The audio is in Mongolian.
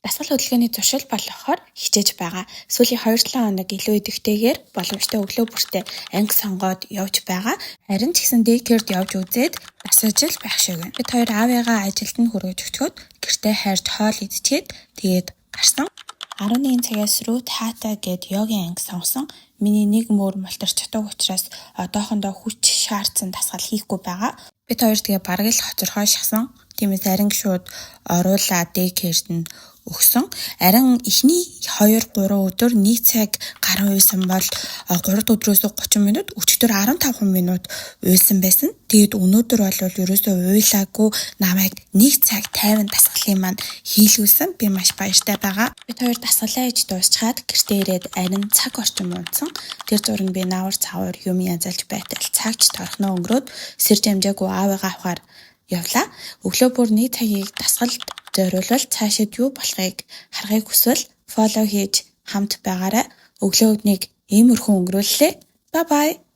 Дасгал хөдөлгөөний зуршил болгохоор хичээж байгаа. Сүүлийн 2-7 хоног илүү идэвхтэйгээр боломжтой өглөө бүртээ анги сонгоод явж байгаа. Харин ч гэсэн daycare-д явж үзээд дасаж л байх шиг байна. Бид хоёр аавыгаа ажилд нь хүргэж өгчөөд гэртээ хайрж хоол идчихэд тэгээд гарсан. 11 цагаас Root Hatha гээд йогийн анги сонгосон. Миний нэг мөр мултарчдаг учраас одоохондоо хүч шаардсан дасгал хийхгүй байгаа. Бид хоёр тэгээ бараг л хоцорхоо шахсан. Тиймээс арин шууд оруулаад daycare-д нь өгсөн. Арин эхний 2 3 өдөр 1 цаг гарan уйлсан бол 3 дахь өдрөөс 30 минут, өчигдөр 15 минут уйлсан байсан. Тэгээд өнөөдөр бол ерөөсөө уйлаагүй, намайг 1 цаг 50 дасгалын маань хийлгүүлсэн. Би маш баяртай байгаа. Бид хоёр дасгалаа хийж дуусчаад гэртээ ирээд арин цаг орчим унтсан. Тэр зураг би наавар цавар юм янзалж байтал цагч торхноо өнгөрөөд сэрж амжаагүй аавыгаа авахар явлаа. Өглөө бүр 1 цагийг дасгалд зориулвал цаашид юу болохыг харахыг хүсвэл follow хийж хамт байгаарай. Өглөөг нэг иймэрхүү өнгөрүүллээ. Bye bye.